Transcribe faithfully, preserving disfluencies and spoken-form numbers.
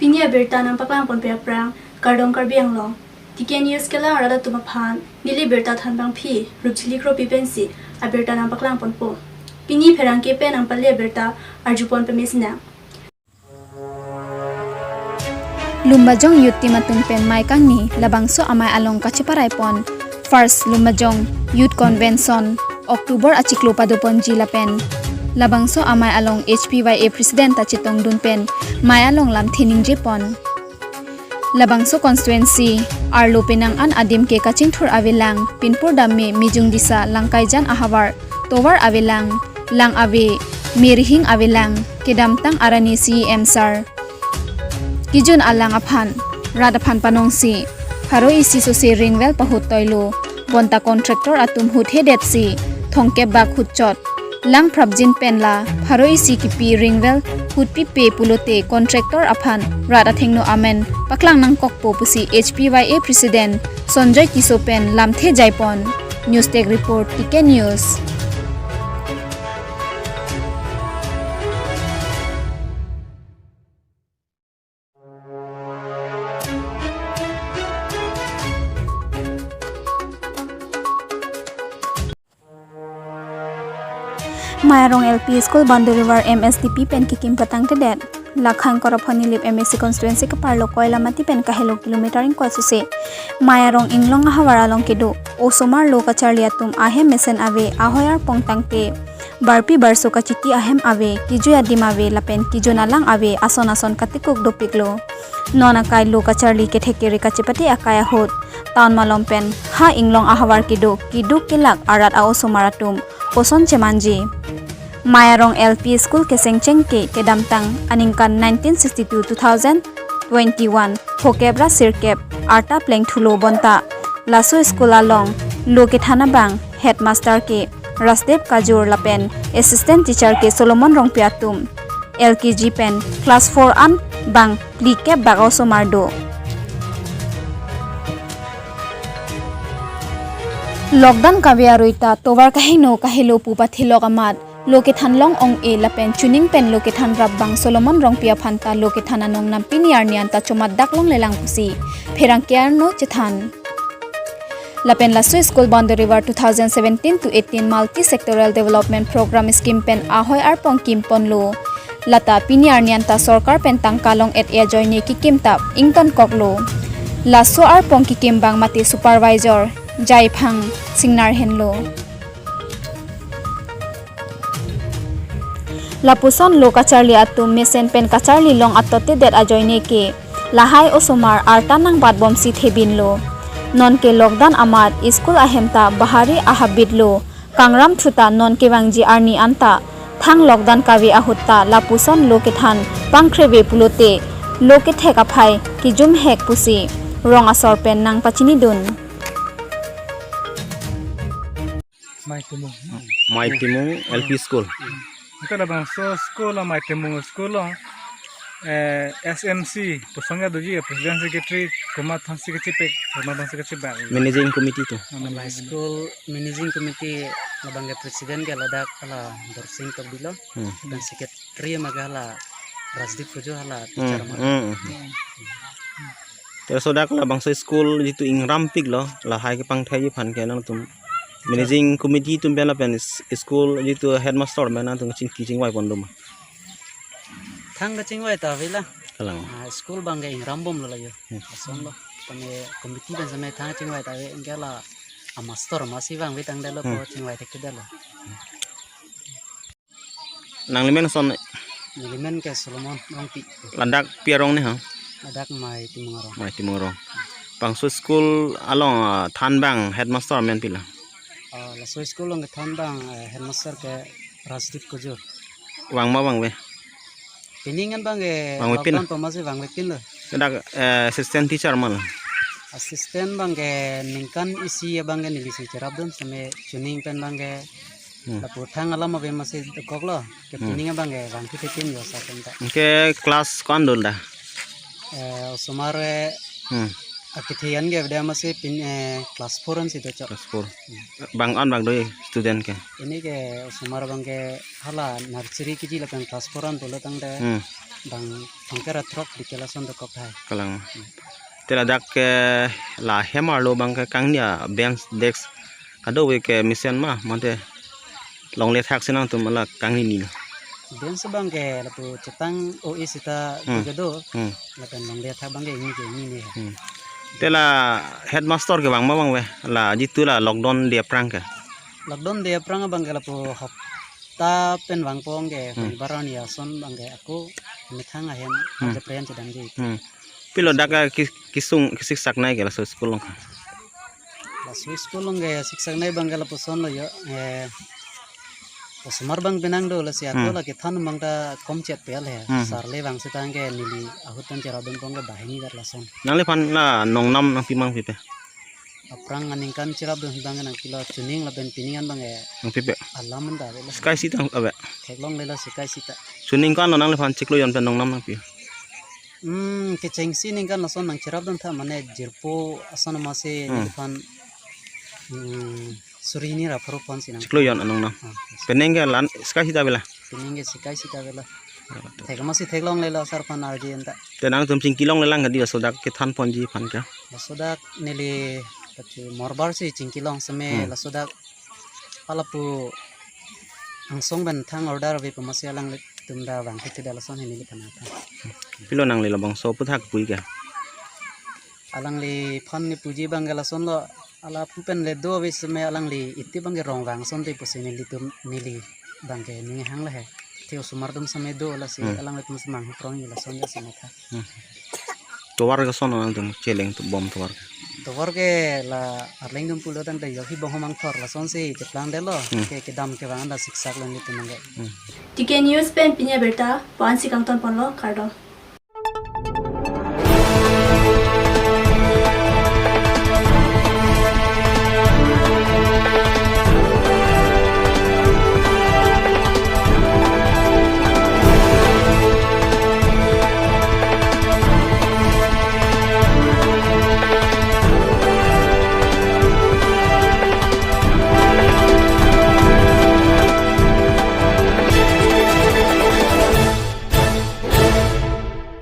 Pini abirta nangpaklangponpe aphrang, kardom Karbi Anglong. T K News kelang arat atum aphan, neli birta thanbangpi Rupjili Kropi pensi abirta nangpaklangponpo. Pini pherangke pen nangpale abirta arjupon pamesinang. Lumbajong Youth Team atum pen mei kangni labangso amei along kacheparaipon First Lumbajong Youth Convention October achiklo padoponji lapen labangso amei along H P Y A President ta chetongdun pen mei along lamthe ningjepon. Labangso constituency arlo penang an adim ke kachingthur avelang, pinpur damme Mijung Disa Langkaijan ahavar tovar avelang, lang ave, merhing avelang, kedamtang arani C E M sir Kijun alang aphan, rat aphan panongsi, pharo isi sose ringwell pahut toilo, bonta contractor atum hut hedetsi, thongkep bak hut chot, lang phrapjin pen la, pharo isi kipi ringwell hut pipe pulote contractor aphan rat athengno amen paklang nangkokpo pusi H P Y A President Sonjoy Tisso pen lamthe jaipon. News Desk Report, T K News. Mayarong L P School Boundary Wall M S D P pen kikim patangtedet. Lakhang Korapho Nilip M A C constituency keparlo Koilamati pen kahelo kilometer ingkoi sose Mayarong Inglong ahavar along kedo osomar lo kacharli atum ahem mesen ave, ahoi arpong tangte barpi barso kachiti ahem ave, kejui adim ave lapen kejun alang ave, ason ason katikuk dopiklo. Non akai lo kacharli kethek kere kachepate akai ahut town malom pen ha Inglong ahavar kedo keduk kelak arat a-osomar atum koson chemanji. Mayarong L P School kesengcheng ke kedamtang aningkan nineteen sixty-two two thousand twenty-one phokep ra sirkep arta plengthulo bonta laso school along lo kethan abang headmaster ke Rasdev Kajur lapen assistant teacher ke Solomon Rongpi atum L K G pen class four an bang phlikep bak osomar do. Lockdown kave arui ta tovar kaheno kahelo pu pathilok amat lo kethan long ong-e lapen chuning pen lo kethan rap bang Solomon Rongpi aphan ta lo kethan anong nam pini arni anta chomat dak longlelang pusi pherangke arno chethan. Lapen laso school boundary wall two thousand seventeen to eighteen multi sectoral development program scheme pen ahoi arpong kimponlo. Lata pini arni anta sorkar pen tangka long-et ajoine kikim ta ingtonkoklo. Laso arpong kikim bang mate supervisor Jaiphang Singnar henlo. Lapuson lo kacharli atum mesen pen kacharli long atottedet ajoine ke lahai osomar arta nangbatbomsi thebinlo. Nonke lockdown amat school ahem ta bahari ahabitlo. Kangram thuta non kevangji arni anta thang lockdown kave ahut ta lapuson lo kethan pangkhreve pulote lo kethek aphai kejumhek pusi rong asor pen nangpachinidun. Mei Timung. Mei Timung L P School. Ito labangso school lo, Mei Timung School lo. Eh, S M C, pusong ya doji ya, President Secretary, komat aphansi kachepek, komat aphansi kachebak. Managing Committee atum. Managing. School Managing Committee labang ke President ke ladak hala Dorsing Tokbi lo. Hmm. Dan Secretary ma ke hala Rajdeep Kujur hala Hmm, teacher ma. hmm, hmm. Terus ladak labangso school jitu ingrampiklo, lahai kepangthekji aphan ke nangtum Managing Committee atum pen lapen s-, school jitu headmaster pen nangtum chingki chingvaipon doma. Thang kachingvai ta avela. Kalang. Ah, school bang ke ingrambomlo la jo. Hmm. Asonlo. Tame committee pen same thang kachingvai ta ave, anke la amaster masi vangve tangdetlo Hmm. ko chingvai thekthedetlo. Nanglimen ason? Nelimen ke Solomon Rongpi. Ladak pi arong ne ha? Ladak Mei Timung arong. Mei Timung arong. Bangso school along, ah, thanbang headmaster amen pila? Ah, laso school along kethanbang, eh, headmaster ke Rajdeep Kujur. Vang ma vangve? Pining an bang ke Vangvepin? Lockdown pu masi vangvepinlo. Ladak, eh, assistant teacher ma lo? Assistant bang ke ningkan isi abang ke nelisi cherapdun same chuning pen bang ke Hmm. Lapu thang alam ave masi dokoklo. Ke Hmm. pining abang ke vangphi thetin yo sa pen ta. Anke class ko-an dolo da? Eh, osomar, eh, Hmm. Akethe an ke avedet amatsi pin, eh, class four ansi do chok. Class four. Bang-an bang do student ke? Pini ke osomar abang ke hala nursery K G lapen class four an pulo tangte Hmm. bang thomkep ra throk dike lason dokok thai. Kalang. Te ladak ke la hem arlo abang ke kangni a bench desk kadokave ke mesen ma mate longle thak si nangtum la kangni ni. Bench abang ke lapu chetang o-e seta Hmm. ke do. Hmm. Lapen longle thak abang ke ingni ke ingni ni. Hmm. Te la headmaster ke vang ma vangve? La jitu la lockdown dia aphrang ke. Lockdown dia aphrang abang ke lapu hapta pen vangpo ke Hmm. Shonibar arni ason abang ke ako methang ahem Hmm. aja prayan chedamji. Hmm. Pilo dak ke ki-, kesung kesiksak nai ke laso school along ke? Laso school along ke siksak nai abang ke lapuson lo jo, eh, osomar abang penang do lasi ako Hmm. la kethan abang ta komchet pel he. Hmm. Sar le vang seta ke neli ahut pen cherapdunpo ke banghini dak lason. Nangliphan la nongnam nangpi ma nangpipe? Aphrang aningkan cherapdun abang ke nangpilo, chuning lapen pining an abang ke Nangpipe? alam an ta avelo. Sekai sita ave? Theklonglelo sekai sita. Chuning ko-an lo nangliphan chiklo jon pen nongnam nangpi? Hmm, kechengsi aningkan lason nangcherapdun tha mane jirpo ason amatsi Hmm. neliphan, hmm, suri hini ra pharo ponsi nang. Chiklo jon anongnam. Ah, yes. Penang ke la-an sekai sita avelo? Penang ke sekai sita avelo. Thek amatsi theklonglelo sar aphan arje anta. Te nangtum chingki longlelang kadi laso dak kethan ponji aphan ke? Laso dak neli pachi morbar si chingki long seme Hmm. laso dak alapu angsong pen thang order ave pu amatsi alanglitum ta vangthuthedet lason he neliphan atha. Pilo nangli labangso aphuthak puji ke? Alangliphan ne puji abang ke lason lo, alapu pen le do ave seme alangli iti abang ke rong vang asonte pusi nelitum neli abang ke ning hang le he. Te osomar atum seme do lasi Hmm. alanglitum semang prong ni lason ja seme tha. Hmm. Tovar koson nangtum cheleng atum bom tovar ke? Tovar ke la arleng atum pulo tangte yo hi bom homang thor lasonsi cheplangdetlo. Hmm. Ke kedam kevang an ta siksak lo nelitum abang ke. Hmm. T K News pen pini abirta la-ansi kangton ponlo, kardom.